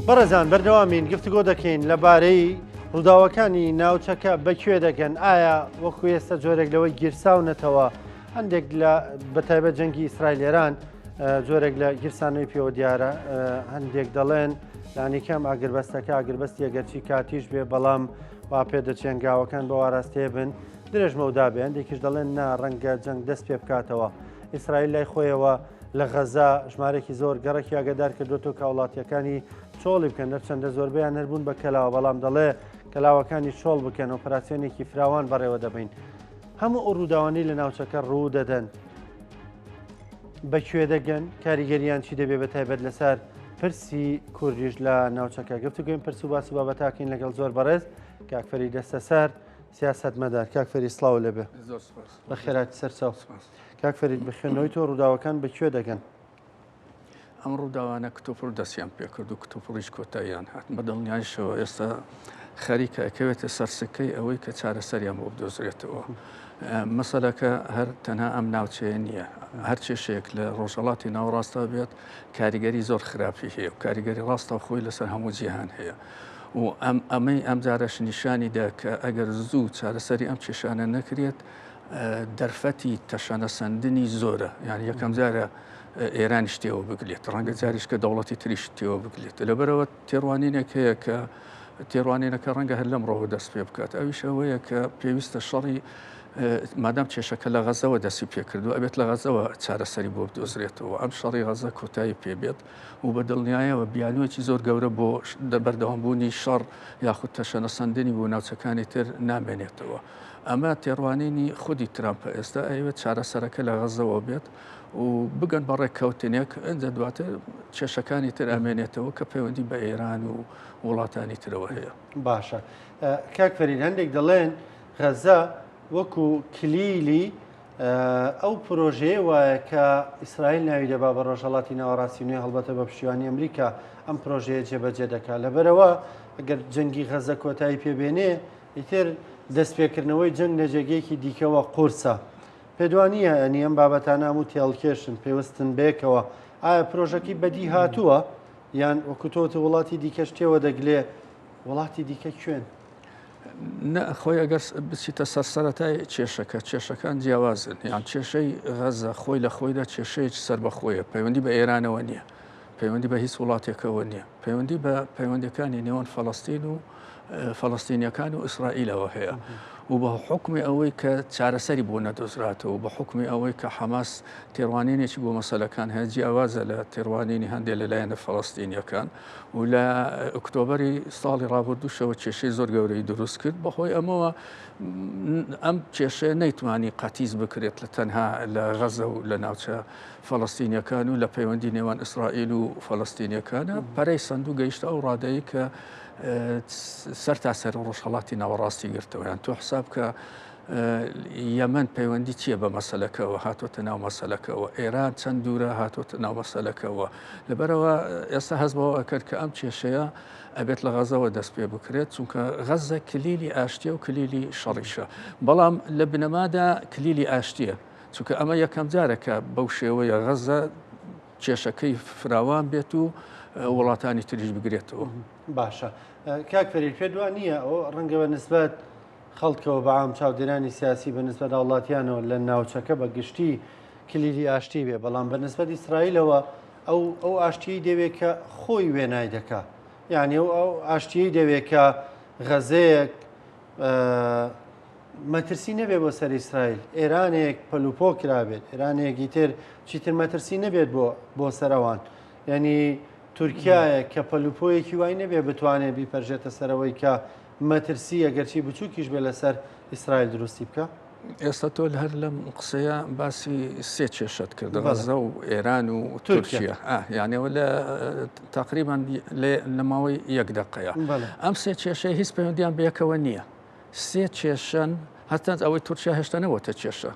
بەڕێزان بەردەوامین گفتوگۆ دەکەین لەبارەی ڕووداوەکانی ناوچەکە بەکوێ دەگەن ئایا وەکو ئێستا جۆرێک لەوەی گیرساونەتەوە هەندێک لە بەتایبەت جەنگی ئیسرائیل ئێران جۆرێک لە گیرسانەوەی پێوە دیارە هەندێک دەڵێن لانیکەم ئاگربەستەکە ئاگربەستی ئەگەرچی کاتیش بێ بەڵام وا پێ دەچێن گاوەکان بە ئاراستەیە بن درێژ مەودا بێ هەندێکیش دەڵێن نا ڕەنگە جەنگ دەست پێ بکاتەوە ئیسرائیل لای خۆیەوە لە غەزا ژمارێکی زۆر گەڕەکی ئاگادار کردوێتەوە کە وڵاتیەکانی چۆڵی بکەن هەرچەندە زۆربەیان هەربوون بە کەلاوە بەڵام دەڵێ کەلاوەکانی چۆڵ بکەن ئۆپەراسیۆنێکی فراوان بەڕێوە دەبین هەموو ئەو ڕووداوانەی لە ناوچەکە ڕوو دەدەن بەکوێ دەگەن کاریگەریان چی دەبێ بە تایبەت لەسەر پرسی کوردیش لە ناوچەکە گفتوگوین پرس و باس و بابەتاکەین لەگەڵ زۆر بەڕێز کاک فەرید دەستەسەر سیاسەتمەدار کاک فەرید سڵاو لێبێ زۆر سپاس بە خێرات سەرچاو کاک فەرید بخوێندنەوەی تۆ ڕووداوەکان بەکوێ دەگەن؟ ئەم ڕووداوانە کتوپڕ دەستیان پێکرد و کتوپڕیش کۆتاییان هات. بە دڵنیایشەوە ئێستا خەریکە ئەکەوێتە سەر سکەی ئەوەی کە چارەسەریان بۆ بدۆزرێتەوە. مەسەلەکە هەر تەنها ئەم ناوچەیە نییە. هەر کێشەیەک لە ڕۆژهەڵاتی ناوەڕاستدا بێت کاریگەری زۆر خراپی هەیە و کاریگەری ڕاستەوخۆی لەسەر هەموو جیهان هەیە. و ئەم ئەمەی ئەمجارەش نیشانی دا کە ئەگەر زوو چارەسەری ئەم کێشانە نەکرێت دەرفەتی تەشەنەسەندنی زۆرە یان یەکەم جارە ئێرانیش تێوە بگلێت ڕەنگە جاریش کە دەوڵەتی تریش تێوە بگلێت لەبەرەوە تێڕوانینێک هەیە کە تێڕوانینەکە ڕەنگە هەر لەم ڕۆوە دەست پێ بکات ئەویش ئەوەیە کە پێویستە شەڕی مادام کێشەکە لە غەزەوە دەستی پێکردو ئەبێت لە غەزەوە چارەسەری بۆ بدۆزرێتەوە ئەم شەڕی غەزە کۆتایی پێبێت و بە دڵنیایەوە بیانوویەکی زۆر گەورە بۆ بەردەوامبوونی شەڕ یاخود تەشەنەسەندنی بۆ ناوچەکانی تر نامێنێتەوە. ئەمە تێڕوانینی خودی ترامپە ئێستا ئەیەوێت چارەسەرەکە لە غەزەوە بێت و بگەن بە ڕێککەوتنێک ئەجا دواتر کێشەکانی تر ئەمێنێتەوە کە پەیوەندی بە ئێران و وڵاتانی ترەوە هەیە. باشە کاک فەرید هەندێک دەڵێن غەزە وەکو کلیلی ئەو پرۆژەیە وایە کە ئیسرائیل ناوی دەبا بە ڕۆژهەڵاتی ناوەڕاستی نوێ هەڵبەتە بە پشتیوانی ئەمریکا ئەم پرۆژەیە جێبەجێ دەکات لەبەرەوە ئەگەر جەنگی غەزە کۆتایی پێبێنێ ئیتر دەستپێکردنەوەی جەنگ لە جێگەیەکی دیکەوە قورسە. پێت وا نییە ئەنی ئەم بابەتانە هەموو تێهەڵکێشن، پێوەستن بەیەکەوە، ئایا پرۆژەکەی بەدی هاتووە یان وەکو تۆ وتت وڵاتی دیکەش تێوە دەگلێ، وڵاتی دیکە کوێن؟ نا خۆی ئەگەر بچیتە سەر سەرەتای کێشەکە، کێشەکان جیاوازن، یان کێشەی غەزە خۆی لە خۆیدا کێشەیەکی سەربەخۆیە، پەیوەندی بە ئێرانەوە نییە، پەیوەندی بە هیچ وڵاتێکەوە نییە، پەیوەندی بە پەیوەندەکانی نێوان فەڵەستین و فەڵەستینیەکان و ئیسرائیلەوە هەیە و بە حکمی ئەوەی کە چارەسەری بۆ نەدۆزراتەوە بە حکمی ئەوەی کە حەماس تێڕوانینێکی بۆ مەسەلەکان هەیە جیاوازە لە تێڕوانینی هەندێک لە لایەنە فەڵەستینیەکان و لە ئۆکتۆبەری ساڵی ڕابردووشەوە کێشەی زۆر گەورەی دروست کرد بەهۆی ئەمەوە ئەم کێشەیە نەیتوانی قەتیس بکرێت لە تەنها لە غەزە و لە ناوچە فەڵەستینیەکان و لە پەیوەندی نێوان ئیسرائیل و فەڵەستینیەکانە پەرەی سەند و گەیشتە ئەو ڕادەیە کە سەر تا سەر ڕۆژهەڵاتی ناوەڕاستی گرتەوە یان تۆ حساب کە یەمەن پەیوەندی چییە بە مەسەلەکەەوە هاتۆتە ناو مەسەلەکەەوە ئێران چەند دوورە هاتۆتە ناو مەسەلەکەەوە لەبەرەوە ئێستا هەست بەوە کرد کە ئەم کێشەیە ئەبێت لە غەزەوە دەست پێ بکرێت چونکە غەزە کلیلی ئاشتیە و کلیلی شەڕیشە بەڵام لە بنەمادا کلیلی ئاشتیە چونکە ئەمە یەکەم جارە کە بەو شێوەیە غەزە کێشەکەی فراوان بێت و وڵاتانی تریش بگرێتەوە. باشە کاک فەرید پێت وا نییە ئەو ڕەنگە بە نسبەت خەڵکەوە بە عام چاودێرانی سیاسی بە نسبەت هاوڵاتیانەوە لە ناوچەکە بە گشتی کلیلی ئاشتی بێ بەڵام بە نسبەت ئیسرائیلەوە ئەو ئەو ئاشتیی دەوێت کە خۆی وێنای دەکا یعنی ئەو ئەو ئاشتیی دەوێت کە غەزەیەک مەترسی نەبێت بۆ سەر ئیسرائیل، ئێرانێک پەلوپۆ کرابێت، ئێرانێکی تر چیتر مەترسی نەبێت بۆ بۆ سەر ئەوان. یعنی تورکیایە کە پەلوپۆیەکی وای نەبێت بتوانێت بیپەرژێتە سەرەوەی کە مەترسی ئەگەرچی بچووکیش بێت لەسەر ئیسرائیل دروستی بکە. ئێستا تۆ هەر لەم قسەیە باسی سێ کێشەت کرد غەزە و ئێران و تورکیا یانەوە لە تقریبان لە ماوەی یەک دقەیە ئەم سێ کێشەیە هیچ پەیوەندیان بەیەکەوە نییە. سێ کێشەن هەرچەند ئەوەی تورکیا هێشتا نەبووتە کێشە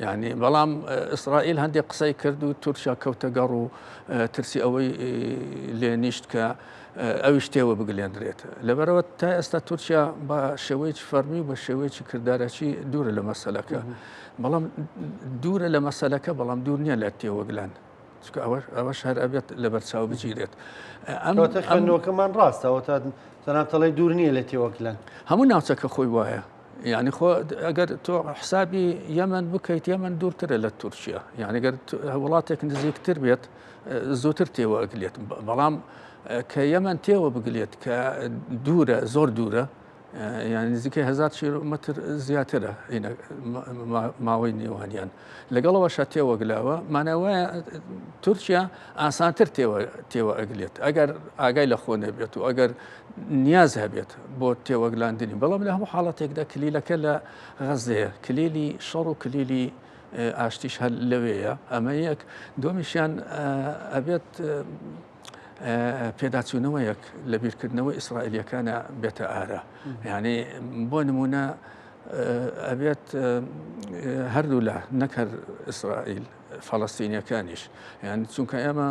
یعنی بەڵام ئیسرائیل هەندێک قسەی کرد و تورکیا کەوتە گەڕ و ترسی ئەوەی لێنیشت کە ئەویش تێوە بگلێنرێت لەبەرەوە تا ئێستا تورکیا بە شێوەیەکی فەرمی و بە شێوەیەکی کردارەکی دوورە لە مەسەلەکە بەڵام دوورە لە مەسەلەکە بەڵام دوور نییە لە تێوەگلان. چونکە ئەوەش هەر ئەبێت لەبەرچاو بگیرێت. ئەم خوێندنەوەکەمان ڕاستە ئەوە تا جەنابت ئەڵێی دوور نییە لە تێوەگلان. هەموو ناوچەکە خۆی وایە. یعنی خۆ ئەگەر تۆ حسابی یەمەن بکەیت یەمەن دوورترە لە تورکیا یعنی گەر وڵاتێک نزیکتر بێت زووتر تێوە ئەگلێت بەڵام کە یەمەن تێوە بگلێت کە دوورە زۆر دوورە یان نزیکەی هزار کیلۆمەتر زیاترە ماوەی نێوانیان لەگەڵەوەشە تێوەگلاوە ماناوە تورکیا ئاسانتر تێوە ئەگلێت ئەگەر ئاگای لە خۆ نەبێت و ئەگەر نیاز هەبێت بۆ تێوەگلاندنی بەڵام لە هەموو حاڵەتێکدا کلیلەکە لە غەزەیە کلیلی شەڕ و کلیلی ئاشتیش هەر لەوێیە ئەمە یەک دومیشیان ئەبێت پێداچوونەوەیەک لە بیرکردنەوەی ئیسرائیلیەکانە بێتە ئارا یعنی بۆ نمونە ئەبێت هەردوولا نەک هەر ئیسرائیل فەڵەستینیەکانیش یان چونکە ئێمە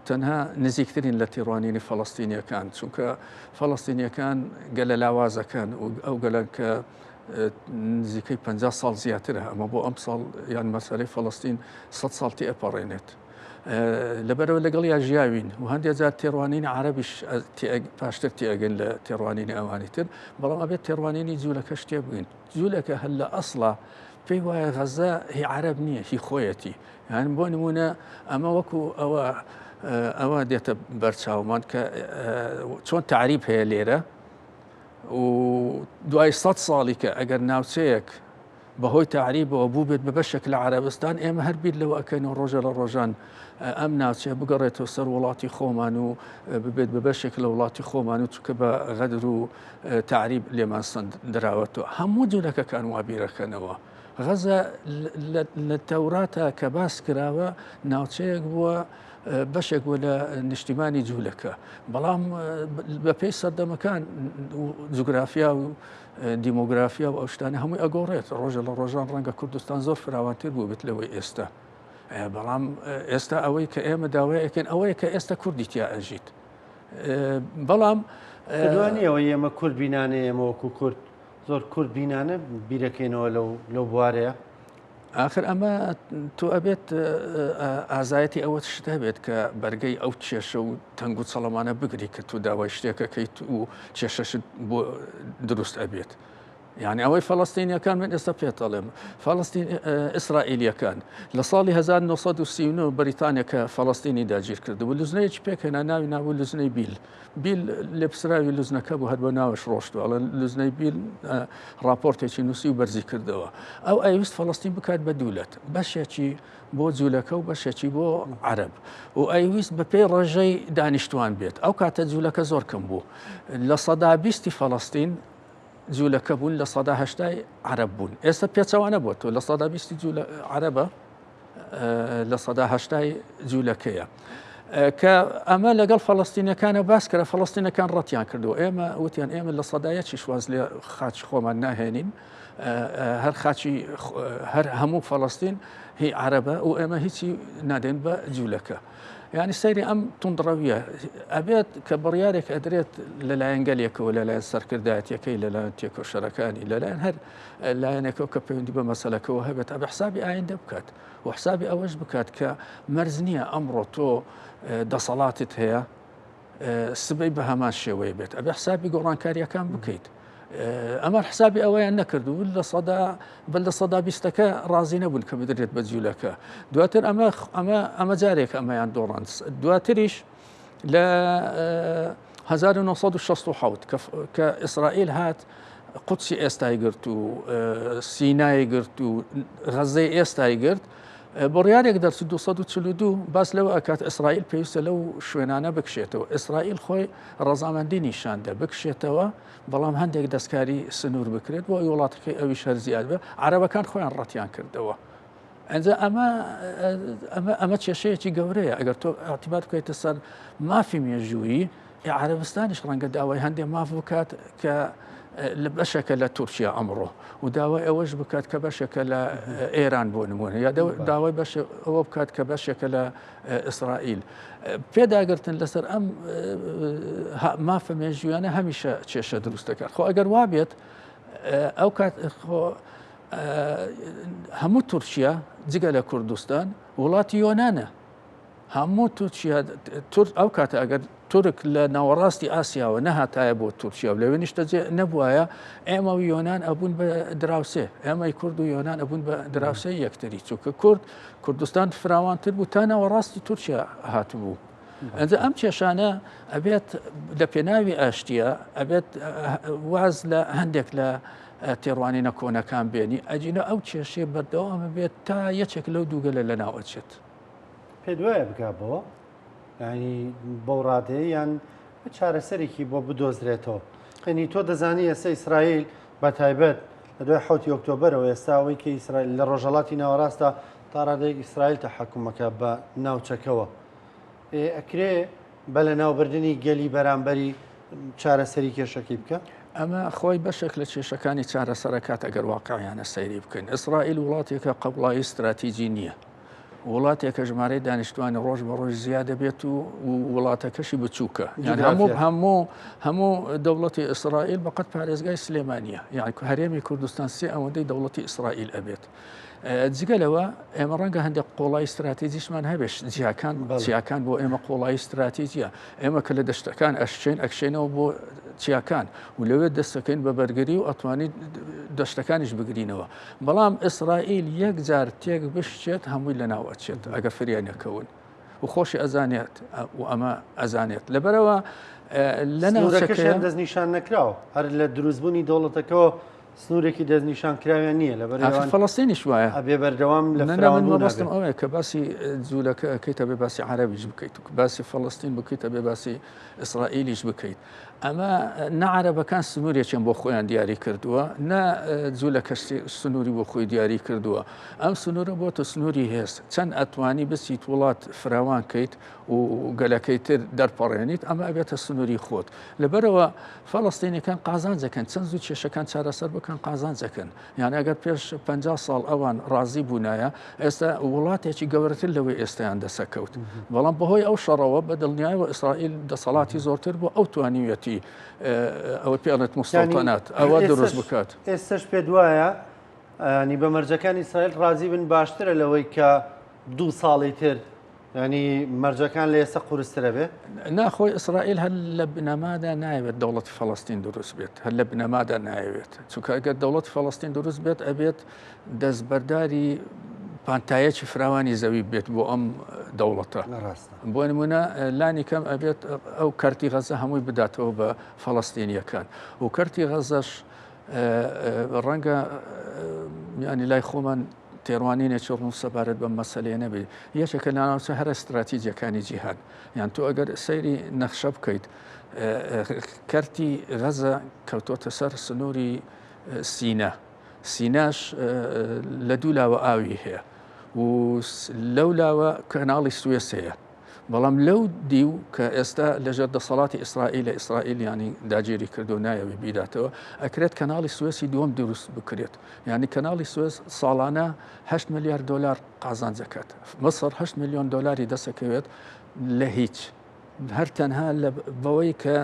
تەنها نزیکترین لە تێڕوانینی فەڵەستینیەکان چونکە فەڵەستینیەکان گەلە لاوازەکان و ئەو گەلەن کە نزیکەی 50 ساڵ زیاترە ئەمە بۆ ئەم ساڵ یان مەسەلەی فەڵەستین 100 ساڵ تێپەڕێنێت لەبەرەوە لەگەڵ یا ژیاوین و هەندێک جار تێڕوانینی عربیش پاشتر تێگەن لە تێڕوانینی ئەوانی تر بەڵام ئەبێت تێڕوانینی جوولەکەش تێبگەین جوولەکە هەر لە ئەسڵا پێی وایە غەزە هی عەرەب نییە هی خۆیەتی یان بۆ نمونە ئەمە وەکو ئەوە ئەوە دێتە بەرچاومان کە چۆن تعریب هەیە لێرە و دوای سە ساڵی کە ئەگەر ناوچەیەک بەهۆی تەعریبەوە بووبێت بە بەشێک لە عەرەبستان، ئێمە هەر بیر لەوە ئەکەینەوە ڕۆژێ لە ڕۆژان ئەم ناوچەیە بگەڕێتەوە سەر وڵاتی خۆمان و ببێت بە بەشێک لە وڵاتی خۆمان و چونکە بە غەدر و تەعریب لێمان سەندراوەتەوە. هەموو جولەکەکان وا بیرەکەنەوە. غەزە لە تەوراتە کە باس کراوە ناوچەیەک بووە بەشێک بووە لە نیشتیمانی جوولەکە بەڵام بەپێی سەردەمەکان جوگرافیا و دیمۆگرافیا و ئەو شتانە هەمووی ئەگۆڕێت ڕۆژە لە ڕۆژان ڕەنگە کوردستان زۆر فراوانتر بوو بێت لەوەی ئێستا بەڵام ئێستا ئەوەی کە ئێمە داوایەکەن ئەوەیە کە ئێستا کوردی تیا ئەژیت بەڵام دوانیەوە ئێمە کورد بینانە ئێمە وەکو کورد زۆر کورد بینانە بیرەکەینەوە لەو لەو بوارەیە ئاخر ئەمە تۆ ئەبێت ئازایەتی ئەوەت شت هەبێت کە بەرگەی ئەو کێشە و تەنگ و چەڵەمانە بگری کە تۆ داوای شتێکەکەیت و کێشەشت بۆ دروست ئەبێت. یعنی ئەوەی فەڵستینیەکان من ئێستا پێت ئەڵێم فەڵستین ئیسرائیلیەکان لە ساڵی 1939 بەریتانیا کە فەڵستینی داگیر کردبوو لوزنەیەکی پێکهێنا ناوی نابوو لوزنەی بیل بیل لێپسراوی لوزنەکە بوو هەر بە ناوش ڕۆشتوە ئەڵێن لوزنەی بیل ڕاپۆرتێکی نووسی و بەرزی کردەوە ئەو ئەیویست فەڵستین بکات بە دوولەت بەشێکی بۆ جوولەکە و بەشێکی بۆ عەرەب و ئەیویست بە پێی ڕێژەی دانیشتوان بێت ئەو کاتە جوولەکە زۆر کەم بوو 20%ی فەڵستین جوولەکە بوون 80% عەرەب بوون ئێستا پێچەوانە بۆ تۆ 20%ی جوولە عەرەبە 80% جوولەکەیە. کە ئەمە لەگەڵ فەڵستینەکانە باس کرا فەڵستینەکان ڕەتیان کردو ئێمە وتیان ئێمە 1%ی شواز لێ خاچ خۆمان ناهێنین هەر خاچی هەر هەموو فەڵستین هی عربە و ئێمە هیچی نادەین بە جوولەکە. یعنی سەیری ئەم توندڕەویە ئەبێت کە بڕیارێک ئەدرێت لەلایەن گەلێکەوە لەلایەن سەرکردایەتەکەی لەلایەن تێکۆشەرەکانی لەلایەن هەر لایەنێکەوە کە پەیوەندی بە مەسەلەکەوە هەبێت ئەبێ حسابی ئایندە بکات و حسابی ئەوەش بکات کە مەرج نییە ئەمڕۆ تۆ دەسەڵاتت هەیە سبەی بە هەمان شێوەیە بێت ئەبێ حسابی گۆڕانکاریەکان بکەیت ئەمە حسابی ئەوەیان نەکرد و لە سەدا بە لە سەدا بیستەکە ڕازی نەبوون کە بدرێت بە جوولەکە دواتر ئەمە ئەمە ئەمە جارێک ئەمەیان دۆڕاند دواتریش لە 1967 کە ئیسرائیل هات قودسی ئێستای گرت و سینای گرت و غەزەی ئێستای گرت بڕیارێک دەرچوو 242 باس لەوە ئەکات ئیسرائیل پێویستە لەو شوێنانە بکشێتەوە ئیسرائیل خۆی ڕەزامەندی نیشاندە بکشێتەوە بەڵام هەندێک دەستکاری سنوور بکرێت بۆ ئەوی وڵاتەکەی ئەویش هەر زیاد بێ عەرەبەکان خۆیان ڕەتیان کردەوە ئەجا ئەمە ئەمە ئەمە کێشەیەکی گەورەیە ئەگەر تۆ اعتبار بکەیتە سەر مافی مێژوویی عەرەبستانیش ڕەنگە داوای هەندێک ماف بکات کە لە بەشێکە لە تورکیا ئەمڕۆ و داوای ئەوەش بکات کە بەشێکە لە ئێران بۆ نمونە یا داوای بەش ئەوە بکات کە بەشێکە لە ئیسرائیل پێداگرتن لەسەر ئەم مافە مێژویانە هەمیشە کێشە دروست دەکات خۆ ئەگەر وابێت ئەو کات خۆ هەموو تورکیا جگە لە کوردستان وڵاتی یۆناانە. هەموو تورکیا تور ئەو کاتە ئەگەر تورک لە ناوەڕاستی ئاسیاوە نەهاتایە بۆ تورکیا و لەوێ نیشتەجێ نەبوایە ئێمە و یۆناان ئەبوون بە دراوسێ ئێمەی کورد و یۆناان ئەبوون بە دراوسێ یەکتری چونکە کورد کوردستان فراوانتر بوو تا ناوەڕاستی تورکیا هاتبوو. ئەجا ئەم کێشانە ئەبێت لە پێناوی ئاشتیە ئەبێت واز لە هەندێک لە تێڕوانینە کۆنەکان بێنی ئەجینە ئەو کێشەیە بەردەوامە بێت تا یەکێک لەو دووگەلە لەناو ئەچێت. پێت وایە بگا بەوە؟ یانی بەو ڕادەیە یان چارەسەرێکی بۆ بدۆزرێتەوە؟ یعنی تۆ دەزانی ئێستا ئیسرائیل بە تایبەت لە دوای حوتی ئۆکتۆبەرەوە ئێستا ئەوەی کە ئیسرائیل لە ڕۆژهەڵاتی ناوەڕاستە تا ڕادەیەک ئیسرائیل تەحەکومەکە بە ناوچەکەوە ئەکرێ بە لەناوبردنی گەلی بەرامبەری چارەسەری کێشەکەی بکە؟ ئەمە خۆی بەشێک لە کێشەکانی چارەسەرەکات ئەگەر واقعیانە سەیری بکەین ئیسرائیل وڵاتێکە قەبڵایی ستراتیجی نییە وڵاتێکە ژمارەی دانیشتوانی ڕۆژ بە ڕۆژ زیاد دەبێت و وڵاتەکەشی بچووکە یان هەموو هەموو هەموو دەوڵەتی ئیسرائیل بەقەت پارێزگای سلێمانە یان هەرێمی کوردستان سێ ئەوەندەی دەوڵەتی ئیسرائیل ئەبێت جگە لەوە ئێمە ڕەنگە هەندێک قۆڵای ستراتیجیشمان هەبێت جیاکان چیاکان بۆ ئێمە قۆڵایی ستراتیجیە ئێمە کە لە دەشتەکان ئەشچێن ئەکشێنەوە بۆ چیاکان و لەوێ دەستەکەین بە بەرگری و ئەتوانیت دەشتەکانیش بگرینەوە بەڵام ئیسرائیل یەک جار تێک بشچێت هەمووی لەناو ئەچێت ئەگەر فریا نەکەون و خۆشی ئەزانێت و ئەمە ئەزانێت لەبەرەوە لە ناوچەکەیان دەستنیشان نەکراوە هەر لە دروستبوونی دەوڵەتەکەەوە سنوورێکی دەستنیشان کراویان نییە لەبەر ئەوان فەڵەستینیش وایە ئەبێ بەردەوام لە فراوانبوون ئەوەیە کە باسی جوولەکە ئەکەیت ئەبێ باسی عەرەبیش بکەیت و باسی فەڵەستین بکەیت ئەبێ باسی ئیسرائیلیش بکەیت ئەمە نە عەرەبەکان سنوورێکیان بۆ خۆیان دیاری کردووە نە جوولەکەش سنووری بۆ خۆی دیاری کردووە ئەم سنوورە بۆتە سنووری هێز چەند ئەتوانی بچیت وڵات فراوان کەیت و گەلەکەی تر دەرپەڕێنیت ئەمە ئەبێتە سنووری خۆت لەبەرەوە فەڵەستینەکان قازانجەکەن چەند زوو کێشەکان چارەسەر بکەن قازانجەکەن یان ئەگەر پێش 50 ساڵ ئەوان ڕازی بوونایە ئێستا وڵاتێکی گەورەتر لەوەی ئێستایان دەسەکەوت بەڵام بەهۆی ئەو شەڕەوە بە دڵنیایەوە ئیسرائیل دەسەڵاتی زۆرتر بۆ ئەو توانیویەتی ئەوە پێڵێت مستەوتەنات ئەوە دروست بکات ئێستش پێ دوایە ینی بە مەرجەکانی ئیسرائیل ڕازی بن باشترە لەوەی کە دوو ساڵی تر یانی مەرجەکان لە ئێستا قورسترە بێ؟ نا خۆی ئیسرائیل هەر لە بنەمادا نایەوێت دەوڵەتی فەڵەستین دروست بێت هەر لە بنەمادا نایەوێت چونکە ئەگەر دەوڵەتی فەڵەستین دروست بێت ئەبێت دەستبەرداری پانتایەکی فراوانی زەوی بێت بۆ ئەم دەوڵەتە بۆ نمونە لانی کەم ئەبێت ئەو کەرتی غەزە هەمووی بداتەوە بە فەڵەستینیەکان و کەرتی غەزەش ڕەنگە ینی لای خۆمان تێڕوانینێکی ڕوون سەبارەت بەم مەسەلەیە نەبێت، یەکێکە لە ناوچە هەرە ستراتیجیەکانی جیهان. یان تۆ ئەگەر سەیری نەخشە بکەیت، کەرتی غەزە کەوتۆتە سەر سنووری سینا. سیناش لە دوو لاوە ئاوی هەیە و لەو لاوە کەناڵی سوێس هەیە. بەڵام لەو دیو کە ئێستا لەژێر دەسەڵاتی ئیسرائیلە، ئیسرائیل یانی داگیری کردو نایەوێ بیداتەوە، ئەکرێت کەناڵی سوێسی دووەم دروست بکرێت. یانی کەناڵی سوێس ساڵانە 8 ملیار دۆلار قازانج دەکات. مسڕ 8 میلیۆن دۆلاری دەسەکەوێت لە هیچ. هەر تەنها لە بەوەی کە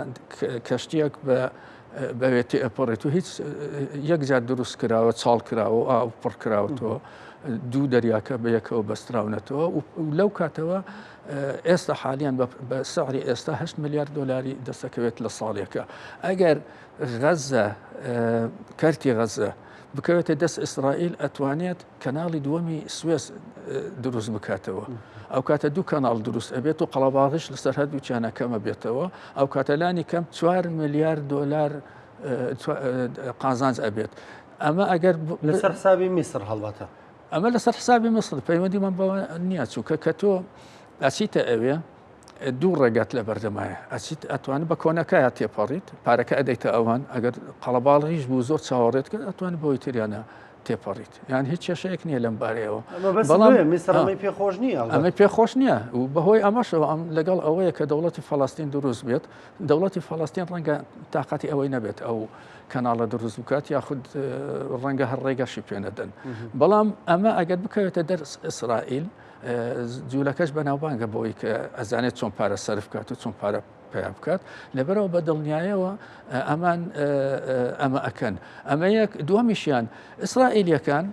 کەشتیەک بە بەوێ تێئەپەڕێت و هیچ یەک جار دروست کراوە چاڵ کراوە و ئاو پڕ کراوەتەوە دوو دەریاکە بە یەکەوە بەستراونەتەوە و لەو کاتەوە ئێستا حالیان بە سعری ئێستا 8 ملیار دلاری دەستەکەوێت لە ساڵێکە ئەگەر غەزە کەرتی غەزە بکەوێتە دەست ئیسرائیل ئەتوانێت کەناڵی دووەمی سوێس دروست بکاتەوە ئەو کاتە دوو کەناڵ دروست ئەبێت و قەڵەباغیش لەسەر هەردووکیانە کەمە بێتەوە ئەو کاتە لانی کەم 4 ملیار دۆلار قازانج ئەبێت ئەمە ئەگەر لەسەر حسابی میسر هەڵبەتە ئەمە لەسەر حسابی میسر پەیوەندیمان بەوە نییە چونکە کە تۆ ئەچیتە ئەوێ دوو ڕێگات لە بەردەمایە ئەچیت ئەتوانانی بە کۆنەکەیا تێپەڕیت پارەکە ئەدەیتە ئەوان ئەگەر قەڵەباڵغیش بوو زۆر چاوەڕێت کرد ئەتوانانی بۆی تریانە تێپەڕیت یان هیچ کێشەیەک نییە لەم بارەیەوە بەڵام میسر ئەمەی پێخۆش نییە ئەمەی پێخۆش نییە و بەهۆی ئەمەشەوە ئەم لەگەڵ ئەوەیە کە دەوڵەتی فەڵاستین دروست بێت دەوڵەتی فەڵاستین ڕەنگە تااقەتی ئەوەی نەبێت ئەو کەناڵە دروست بکات یاخود ڕەنگە هەر ڕێگەشی پێنەدەن بەڵام ئەمە ئەگەر بکەوێتە دەرس ئیسرائیل جوولەکەش بەناوبانگە بۆی کە ئەزانێت چۆن پارە سەرف بکات و چۆن پارە پیا بکات لەبەرەوە بە دڵنیایەوە ئەمان ئەمە ئەکەن ئەمە یەک دووەمیشیان ئیسرائیلیەکان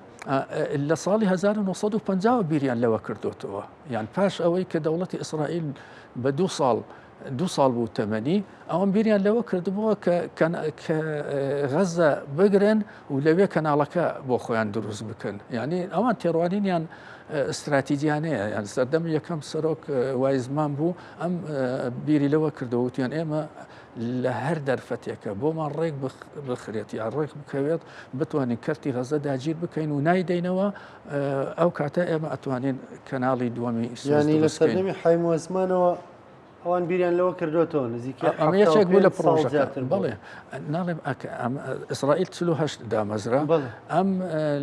لە ساڵی 1950 بیریان لەوە کردوتەوە یان پاش ئەوەی کە دەوڵەتی ئیسرائیل بە دوو ساڵ دوو ساڵ بوو تەمەنی ئەوەم بیریان لەوە کردبووە کە غەزە بگرن و لەوێ کەناڵەکە بۆ خۆیان دروست بکەن یعنی ئەوان تێڕوانینیان استراتیجیانەیە یان سەردەم یەکەم سەرۆک وایزمان بوو ئەم بیری لەوە کردەوە وتیان ئێمە لە هەر دەرفەتێکە بۆمان ڕێک بخرێت یا ڕێک بکەوێت بتوانین کەرتی غەزە داگیر بکەین و نایدەینەوە ئەو کاتە ئێمە ئەتوانین کەناڵی دووەمی سوێس لە سەردەمی حایم وەزمانەوە ئەوان بیریان لەوە کردوێتەوە نزیکە ئەمە یەکێک بوو لە پرۆژە بەڵێ ناڵێم ئیسرائیل 48 دامەزرا ئەم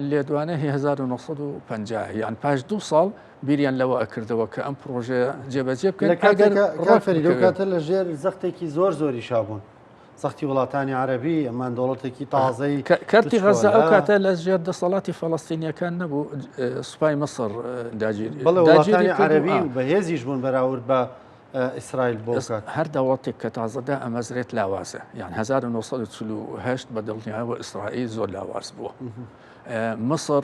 لێدوانە هی 1950 یان پاش دوو ساڵ بیریان لەوە ئەکردەوە کە ئەم پرۆژەیە جێبەجێ بکەن لە کاتێک کافری کاتە لە ژێر زەختێکی زۆر زۆری شابوون زەختی وڵاتانی عەربی ئەمان دەوڵەتێکی تازەی کەرتی غەزە ئەو کاتە لە ژێر دەسەڵاتی فەڵستینیەکان نەبوو سوپای مصر داگیر وڵاتانی عەربی و بەهێزیش بوون بەراورد بە ئیسرائیل بۆ هەر دەوڵەتێک کە تازەدا ئەمەزرێت لاوازە یان 1948 بە دڵنیایەوە ئیسرائیل زۆر لاواز بووە. مصر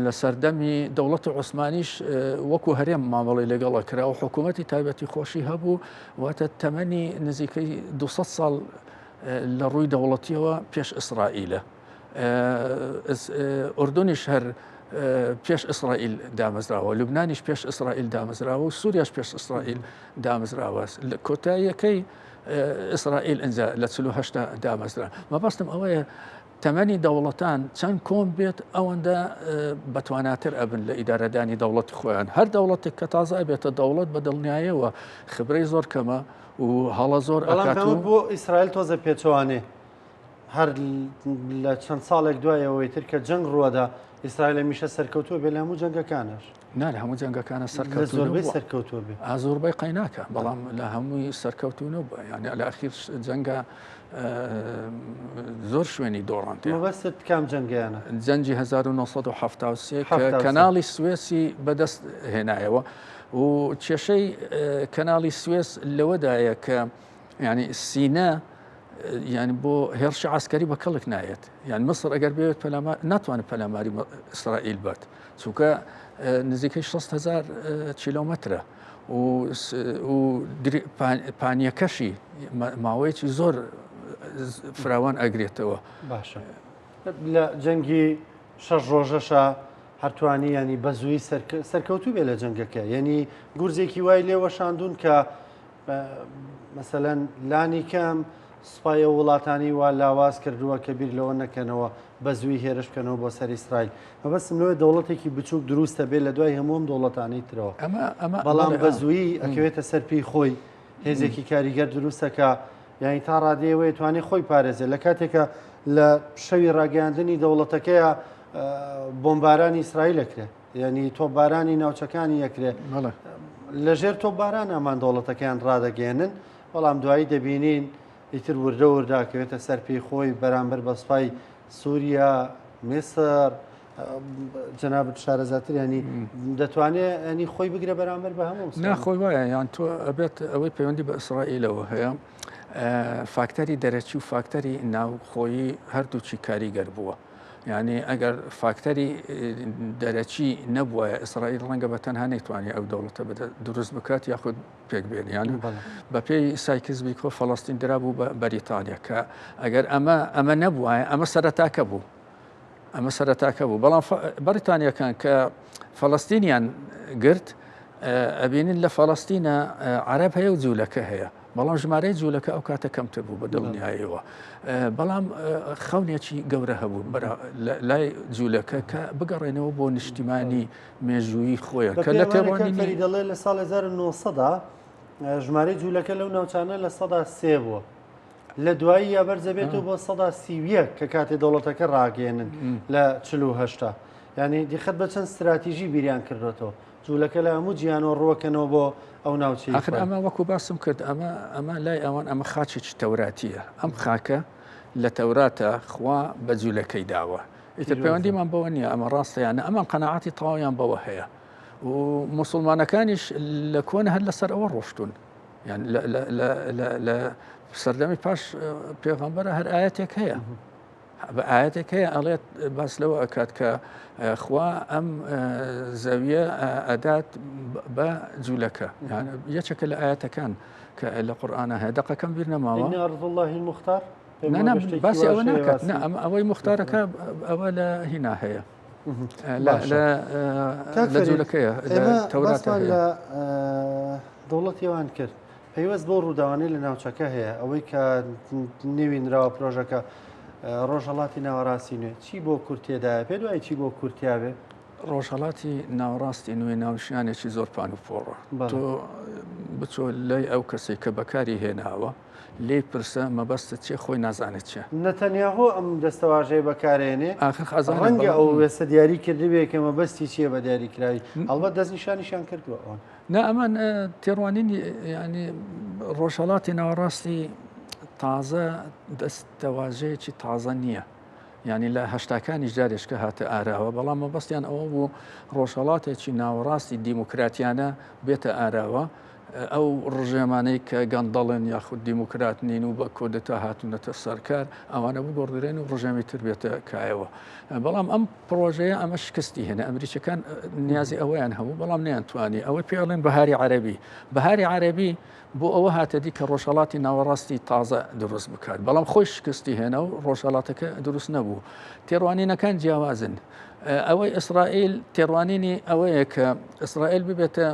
لە سەردەمی دەوڵەتی عوسمانیش وەکو هەرێم مامەڵی لەگەڵ کرا و حکوومەتی تایبەتی خۆشی هەبوو واتە تەمەنی نزیکەی 200 ساڵ لە ڕووی دەوڵەتیەوە پێش ئیسرائیلە ئوردونیش هەر پێش ئیسرائیل دامەزراوە لوبنانیش پێش ئیسرائیل دامەزراوە و سووریاش پێش ئیسرائیل دامەزراوە لە کۆتاییەکەی ئیسرائیل ئەجا لە 1970 دامەزرا مەبەستم ئەوەیە تەمەنی دەوڵەتان چەند کۆن بێت ئەوەندە بەتواناتر ئەبن لە ئیدارەدانی دەوڵەتی خۆیان هەر دەوڵەتێک کە تازە ئەبێتە دەوڵەت بە دڵنیایەوە خبرەی زۆر کەمە و هەڵە زۆر ئەکات و بۆ ئیسرائیل تۆزە پێچەوانێ هەر لە چەند ساڵێک دوایەوەی تر کە جەنگ ڕووەدا ئیسرائیل هەمیشە سەرکەوتووە بێ لە هەموو جەنگەکانش. نا لە هەموو جەنگەکانە سەرکەوتوو زۆربەی سەرکەوتوو بێ ئا زۆربەی قەیناکە بەڵام لە هەمووی سەرکەوتوو نەبووە یعنی لە ئەخیر جەنگە زۆر شوێنی دۆڕاند مەبەستت کام جەنگیانە جەنگی 1973 کە کەناڵی سوێسی بەدەست هێنایەوە و کێشەی کەناڵی سوێس لەوەدایە کە ینی سینە یعنی بۆ هێرشی عسکەری بە کەڵک نایەت یان مسر ئەگەر بێت پەلامار ناتوانێت پەلاماری ئیسرائیل بات چونکە نزیکەی 6 هزار کیلۆمەترە و پانیەکەشی ماوەیەکی زۆر فراوان ئەگرێتەوە باشە لە جەنگی شەش ڕۆژەشە هەرتوانی ینی بە زووی سەرکەوتوو بێ لە جەنگەکە یعنی گورزێکی وای لێوەشاندون کە مەسەلەن لانی کەم سوپای ئەو وڵاتانی وا لاواز کردووە کە بیر لەوە نەکەنەوە بە زووی هێرش بکەنەوە بۆ سەر ئیسرائیل. مەبەستم لەوەیە دەوڵەتێکی بچووک دروستە بێ لە دوای هەموو ئەم دەوڵەتانەی ترەوە. ئەمە ئەمە بەڵام بە زوویی ئەکەوێتە سەر پێی خۆی هێزێکی کاریگەر دروستە کە یانی تا ڕادەیە وەیە توانێ خۆی پارێزێ لە کاتێکە لە شەوی ڕاگەیاندنی دەوڵەتەکەیە بۆمبارانی ئیسرائیل ئەکرێ. یعنی تۆپبارانی ناوچەکانی ئەکرێ لەژێر تۆپباران ئەمان دەوڵەتەکەیان ڕادەگەێنن بەڵام دوایی دەبینین ئیتر وردە ورداکەوێتە سەر پێی خۆی بەرامبەر بە سوپای سووریا میسر جەنابت شارەزاتر ینی دەتوانێت ینی خۆی بگرە بەرامبەر بە هەموو ناخۆی وایە یان تۆ ئەبێت ئەوەی پەیوەندی بە ئیسرائیلەوە هەیە فاکتەری دەرەکی و فاکتەری ناوخۆیی هەردووچی کاریگەر بووە. یانی ئەگەر فاکتەری دەرەکی نەبووایە ئیسرائیل ڕەنگە بە تەنها نەیتوانی ئەو دەوڵەتە دروست بکات یاخود پێک بێن یان بەپێی سایکس بیکۆ فەڵستین درابوو بە بەریتانیا کە ئەگەر ئەمە ئەمە نەبووایە ئەمە سەرەتاکە بوو ئەمە سەرەتاکە بوو بەڵام بەریتانیەکان کە فەڵستینیان گرت ئەبینین لە فەڵستینە عرب هەیە و جوولەکە هەیە بەڵام ژمارەی جوولەکە ئەو کاتە کەمتر بوو بە دڵنیایەوە بەڵام خەونێکی گەورە هەبوو لای جوولەکە کە بگەڕێنەوە بۆ نیشتیمانی مێژوویی خۆیان کە لە تێڕوانینی دەڵێ لە ساڵ 1900 ژمارەی جوولەکە لەو ناوچانە 3% بووە لە دوایی یا بەرزەبێتەوە بۆ 31% کە کاتێ دەوڵەتەکە ڕاگەێنن لە 48 ینی دیخەت بە چەند استراتیژی بیریان کردوێتەوە جولەکە لە هەموو جیهانەوە ڕووەکەنەوە بۆ ئەو ناوچەی ئاخر ئەمە وەکو باسم کرد ئەمە ئەمە لای ئەوان ئەمە خاچێکی تەوراتیە ئەم خاکە لە تەوراتە خوا بە جوولەکەی داوە ئیتر پەیوەندیمان بەوە نییە ئەمە ڕاستەیانە ئەمان قەنەعاتی تەواویان بەوە هەیە و مسلمانەکانیش لە کۆن هەر لەسەر ئەوە ڕۆشتون. یان لە سەردەمی پاش پێغەمبەرە هەر ئاەتێک هەیە بە ئاەتێک هەیە ئەڵێت باس لەوە ئەکات کە خوا ئەم زەویە ئەدات بە جوولەکە یەکێکە لە ئاەتەکان کە لە قورآانە هەیە دەقەکەم بیر نەماوە الله المختار باسی ئەوە ناکات ئەوەی مختارەکە ئەوە لە هینا هەیە لە جوولەکەیە تەوراتمان لە دەوڵەتی ئەوان کرد پەیوەست بۆ ڕووداوانەی لە ناوچەکە هەیە ئەوەی کە نێوی نراوە پرۆژەکە ڕۆژهەڵاتی ناوەڕاستی نوێ چی بۆ کورد تێدایە پێ دوای چی بۆ کورتیا بێ؟ ڕۆژهەڵاتی ناوەڕاستی نوێ ناونیشانێکی زۆر پان و پۆڕە تۆ بچۆ لای ئەو کەسێک کە بەکاری هێناوە لێی پرسە مەبەستت چیە خۆی نازانێت چیە. نەتەنیاهۆ ئەم دەستەواژەیە بەکارئێنێ، ئاخر ئەزانێت ڕەنگە بەڵام. ئەو وێستە دیاری کردبێ کە مەبەستی چیە بە دیاریکراوی، ئەڵبەت دەستنیشانیشیان کردووە ئەوان. نا ئەمان تێڕوانینی یانی ڕۆژهەڵاتی ناوەڕاستی تازە دەستەواژەیەکی تازە نییە. یانی لە هەشتاکانیش جارێشکە هاتە ئاراوە، بەڵام مەبەستیان ئەوە بوو ڕۆژهەڵاتێکی ناوەڕاستی دیموکراتیانە بێتە ئاراوە، ئەو ڕژێمانەی کە گەندەڵن یاخود دیموکرات نین و بە کۆدەتا هاتوونەتە سەرکار ئەوانە بگۆڕدرێن و ڕژێمی تر بێتە کایەوە. بەڵام ئەم پرۆژەیە ئەمە شکستی هێنا. ئەمریکیەکان نیازی ئەوەیان هەبوو بەڵام نەیانتوانی. ئەوەی پێ ئەڵێن بەهاری عەرەبی. بەهاری عەرەبی بۆ ئەوە هاتە دی کە ڕۆژهەڵاتی ناوەڕاستی تازە دروست بکات، بەڵام خۆی شکستی هێنا و ڕۆژهەڵاتەکە دروست نەبوو. تێڕوانینەکان جیاوازن. ئەوەی ئیسرائیل تێڕوانینی ئەوەیە کە ئیسرائیل ببێتە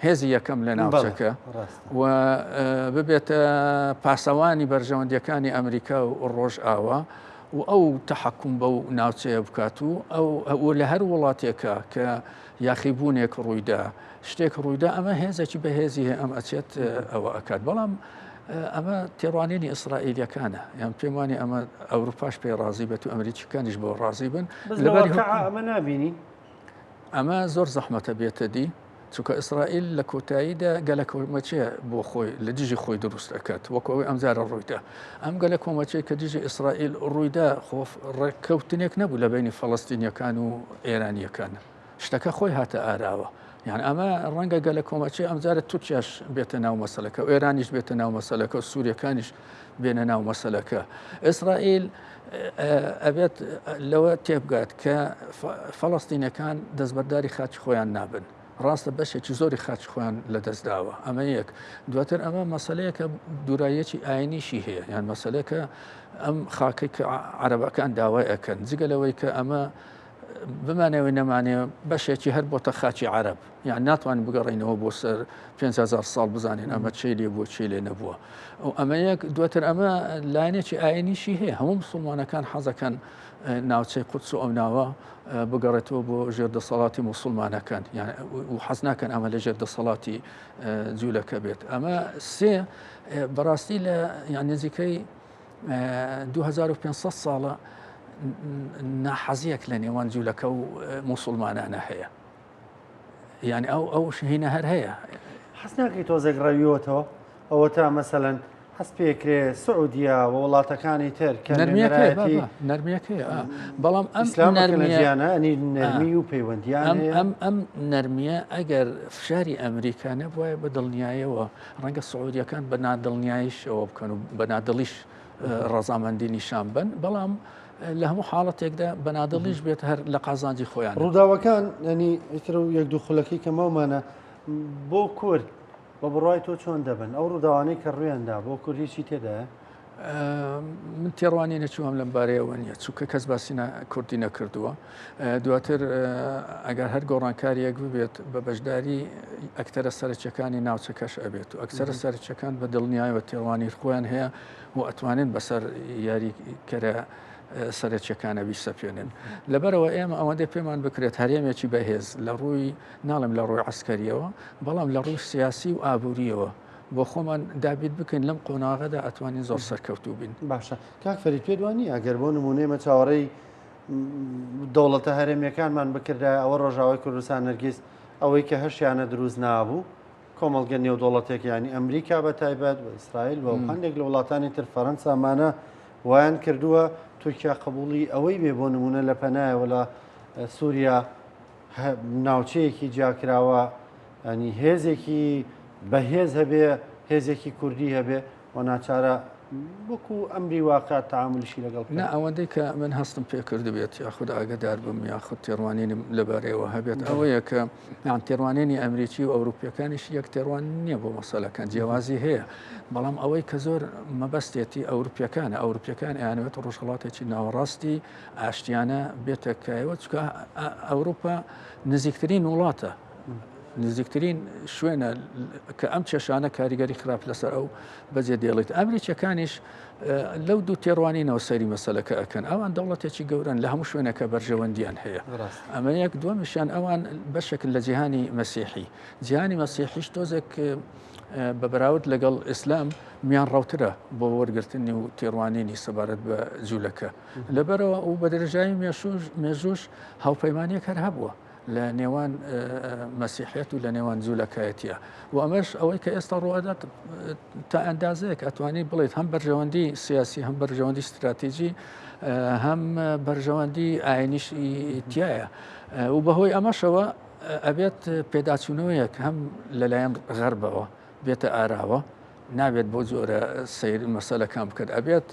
هێزی یەکەم لە ناوچەکە و ببێتە پاسەوانی بەرژەوەندیەکانی ئەمریکا و ڕۆژئاوا و ئەو تەحەکوم بەو ناوچەیە بکات و ئەو لە هەر وڵاتێکە کە یاخیبوونێک ڕوویدا شتێک ڕوویدا ئەمە هێزێکی بەهێزی هەیە ئەم ئەچێت ئەوە ئەکات بەڵام ئەمە تێڕوانینی ئیسرائیلەکانە یان پێم وانی ئەمە ئەوروپاش پێ ڕازی بێت و ئەمریکیەکانیش بۆ ڕازی بن لەبەر ئەمە نابینی ئەمە زۆر زەحمەتە بێتە دی چونکە ئیسرائیل لە کۆتاییدا گەلە کۆمەچێ بۆ خۆی لە دژی خۆی دروست ئەکات وەکو ئەوەی ئەمجارە ڕوویدا ئەم گەلە کۆمەچەی کە دژی ئیسرائیل ڕوویدا خۆف ڕێککەوتنێک نەبوو لە بینی فەڵستینیەکان و ئێرانیەکان شتەکە خۆی هاتە ئاراوە یان ئەمە ڕەنگە گەلە کۆمەچی ئەمجارە تورکیاش بێتە ناو مەسەلەکە و ئێرانیش بێتە ناو مەسەلەکە و سووریەکانیش بێنە ناو مەسەلەکە. ئیسرائیل ئەبێت لەوە تێبگات کە فەڵەستینەکان دەستبەرداری خاچی خۆیان نابن. ڕاستە بەشێکی زۆری خاچی خۆیان لەدەستداوە ئەمە یەک دواتر ئەمە مەسلەیەکە دوورایەکی ئاینیشی هەیە یان مەسلەکە ئەم خاکەی کە عەرەبەکان داوای ئەکەن جگە لەوەی کە ئەمە بمانەوەی نەمانێ بەشێکی هەر بۆتە خاکی عەرەب یان ناتوانین بگەڕینەوە بۆ سەر 5هزار ساڵ بزانین ئەمە چی لێ بووە چی لێ نەبووە ئەو ئەمە یەک دواتر ئەمە لایەنێکی ئاینیشی هەیە هەموو مسلمانەکان حەزەکەن ناوچەی قودس و ئەو ناوە بگەڕێتەوە بۆ ژێر دەسەڵاتی مسلمانەکان یان و حەز ناکەن ئەمە لە ژێر دەسەڵاتی جوولەکە بێت ئەمە سێ بەڕاستی لە یان نزیکەی 2500 ساڵە ناحەزیەک لە نێوان جوولەکە و موسڵمانانە هەیە یعنی ئەو ئەو شهینە هەر هەیە حەز ناکەی تۆزێک ڕەویەتەوە ئەوە تا مەسەلەن هەست پێکرێ سعودیا و وڵاتەکانی تر کە نەرمیەکەی نەرمیەکەی بەڵام ئەم نەرمیانە ئەنی نەرمی و پەیوەندیان ئەم ئەم نەرمیە ئەگەر فشاری ئەمریکا نەبوایە بە دڵنیایەوە ڕەنگە سعودیەکان بە نادڵنیایش ئەوە بکەن و بە نادڵیش ڕەزامەندی نیشان بن بەڵام لە هەموو حاڵەتێکدا بە نادڵیش بێت هەر لە قازانجی خۆیان ڕووداوەکان ینی ئیتر و یەک دوو خولەکەی کە ماومانە بۆ کورد بە بڕای تۆ چۆن دەبن ئەو ڕووداوانەی کە ڕویاندا بۆ کورد هیچی تێدایە؟ من تێڕوانینێکی وام لەم بارەیەوە نییە چونکە کەس باسی کوردی نەکردووە دواتر ئەگەر هەر گۆڕانکاریەک ببێت بە بەشداری ئەکتەرە سەرەکیەکانی ناوچەکەش ئەبێت و ئەکتەرە سەرەکیەکان بە دڵنیایەوە تێڕوانی خۆیان هەیە و ئەتوانن بەسەر یاریکەرە سەرەکیەکانە بیسەپێنن لەبەرەوە ئێمە ئەوەندەی پێمان بکرێت هەرێمێکی بەهێز لە ڕووی ناڵم لە ڕووی عسکەریەوە بەڵام لە ڕووی سیاسی و ئابووریەوە بۆ خۆمان دابین بکەین لەم قۆناغەدا ئەتوانین زۆر سەرکەوتوو بین. باشە کاک فەرید پێت وا نییە ئەگەر بۆ نموونە ئێمە چاوەڕێی دەوڵەتە هەرێمیەکانمان بکردایە ئەوە ڕۆژاوای کوردستان هەرگیز ئەوەی کە هەشیانە دروست نابوو کۆمەڵگە نێودەوڵەتێک ینی ئەمریکا بە تایبەت و ئیسرائیل و هەندێک لە وڵاتانی تر فەرەنسامانە وایان کردووە تورکیا قبولی ئەوەی بێ بۆ نمونە لە پەنایەوە لە سووریا ناوچەیەکی جیاکراوە ینی هێزێکی بەهێز هەبێ هێزێکی کوردی هەبێ و ناچارە وەکو ئەمری واقع تەعامولیشی لەگەڵ بکات. نا ئەوەندەی کە من هەستم پێ کردبێت یاخود ئاگەدار بم یاخود تێڕوانینم لەبارەیەوە هەبێت ئەوەیە کە یان تێڕوانینی ئەمریکی و ئەوروپیەکانیش یەک تێڕوانین نییە بۆ مەسەلەکان جیاوازی هەیە بەڵام ئەوەی کە زۆر مەبەستێتی ئەوروپیەکانە ئەوروپیەکان ئەیانەوێت ڕۆژهەڵاتێکی ناوەڕاستی ئاشتیانە بێتە کایەوە چکە ئەوروپا نزیکترین وڵاتە نزیکترین شوێنە کە ئەم کێشانە کاریگەری خراپ لەسەر ئەو بەجێ دێڵیت ئەمریکیەکانیش لەو دوو تێڕوانینەوە سەیری مەسەلەکە ئەکەن ئەوان دەوڵەتێکی گەورەن لە هەموو شوێنەکە بەرژەوەندیان هەیە ئەمە یەک دووەمیشیان ئەوان بەشێکن لە جیهانی مەسیحی جیهانی مەسیحیش تۆزێک بە بەراورد لەگەڵ ئیسلام میان ڕەوترە بۆ وەرگرتنی و تێڕوانینی سەبارەت بە جوولەکە لەبەرەوە و بە درێژایی مێژووش هاوپەیمانیەک هەر هەبووە لە نێوان مەسیحیەت و لە نێوان جوولەکایەتیە و ئەمەش ئەوەی کە ئێستا ڕوئەدات تا ئەندازەیەک ئەتوانی بڵێت هەم بەرژەوەندی سیاسی هەم بەرژەوەندی استراتیژی هەم بەرژەوەندی ئاینیش تایە و بەهۆی ئەمەشەوە ئەبێت پێداچوونەوەیەک هەم لەلایەن غەربەوە بێتە ئاراوە نابێت بۆ جۆرە سەیر مەسەلەکان بکات ئەبێت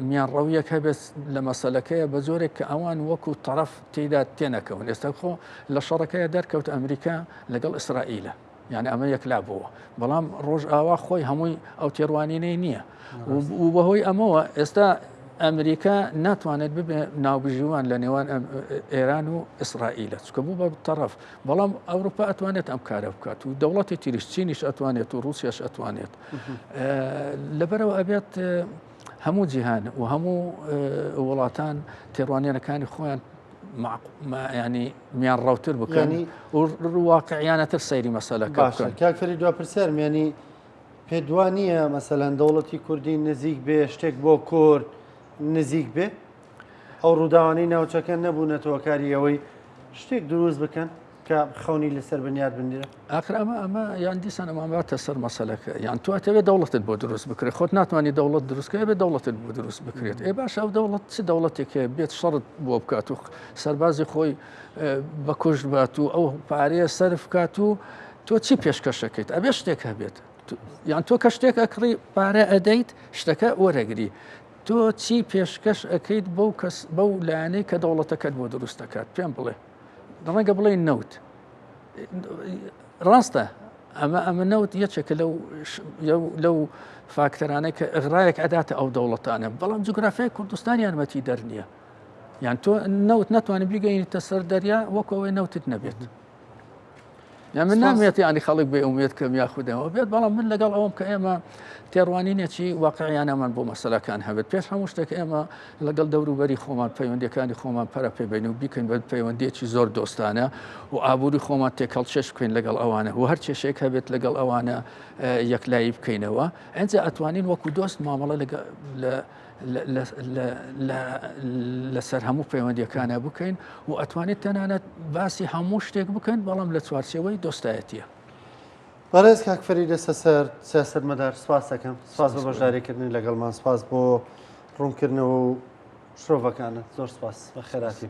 میانڕەویەک هەبێت لە مەسەلەکەیە بە جۆرێک کە ئەوان وەکو تەرەف تێدا تێنەکەون ئێستا خۆ لە شەڕەکەیە دەرکەوت ئەمریکا لەگەڵ ئیسرائیلە یعنی ئەمە یەکلا بووە بەڵام ڕۆژ ئاوا خۆی هەمووی ئەو تێڕوانینەی نییە و بەهۆی ئەمەوە ئێستا ئەمریکا ناتوانێت ببێ ناوبژیوان لە نێوان ئێران و ئیسرائیلە چکە بوو بە تەرەف بەڵام ئەوروپا ئەتوانێت ئەم کارە بکات و دەوڵەتی تریش چینیش ئەتوانێت و رووسیاش ئەتوانێت لەبەرەوە ئەبێت هەموو جیهان و هەموو وڵاتان تێڕوانیەکانی خۆیان ینی میان ڕەوتر بکەن و واقعیانەتر سەیری مەسەلەکە باشە کاک فەرید دوا پرسیارم ینی پێت وا نییە مەسەلەن دەوڵەتی کوردی نزیک بێ شتێک بۆ کورد نزیک بێ ئەو ڕووداوانەی ناوچەکە نەبوونەتە هۆکاری ئەوەی شتێک دروست بکەن کە خەونی لەسەر بنیات بنرێ؟ ئاخر ئەمە ئەمە یان دیسان ئەمە باتە سەر مەسەلەکە یان تۆ ئەتەوێت دەوڵەتت بۆ دروست بکرێت خۆت ناتوانانی دەوڵەت دروست بکەی ئەبێت دەوڵەتت بۆ دروست بکرێت ئێ باشە ئەو دەوڵەت چ دەوڵەتێک هەیە بێت شەڕت بۆ بکات و سەربازی خۆی بە کوشت بات و ئەو پارەیە سەرف بکات و تۆ چی پێشکەشەکەیت ئەبێ شتێک هەبێت یان تۆ کە شتێک ئەکڕی پارە ئەدەیت شتەکە وەرەگری تۆ چی پێشکەش ئەکەیت بەو کەس بەو لایەنەی کە دەوڵەتەکەت بۆ دروست دەکات پێم بڵێ ڕەنگە بڵێ نەوت ڕاستە ئەمە ئەمە نەوت یەکێکە لەو لەو فاکتەرانەی کە ئەغرایەک ئەداتە ئەو دەوڵەتانە بەڵام جوگرافیای کوردستان یارمەتی دەر نییە یان تۆ نەوت نەتوانانی بیگەینیتە سەر دەریا وەکو ئەوەی نەوتت نەبێت. یا من نامێت ینی خەڵک بێ ئومێد کەم یاخودەوە بێت بەڵام من لەگەڵ ئەوم کە ئێمە تێڕوانینێکی واقعیانەمان بۆ مەسەلەکان هەبێت پێش هەموو شتێک ئێمە لەگەڵ دەوروبەری خۆمان پەیوەندەکانی خۆمان پەرە پێبین و بیکەین بە پەیوەندیەکی زۆر دۆستانە و ئابووری خۆمان تێکەڵ چێش بکەین لەگەڵ ئەوانە و هەر کێشێک هەبێت لەگەڵ ئەوانە یەکلایی بکەینەوە ئەجا ئەتوانین وەکو دۆست مامەڵە لە لەسەر هەموو پەیوەندیەکانە بکەین و ئەتوانێت تەنانەت باسی هەموو شتێک بکەن بەڵام لە چوارچێوەی دۆستایەتیە. بەڕێز کاک فەرید سەسەر سیاسەتمەدار سپاس دەکەم سپاس بۆ بەشداریکردنی لەگەڵمان سپاس بۆ ڕوونکردنەوە و شرۆڤەکانت زۆر سپاس بە خێراتی.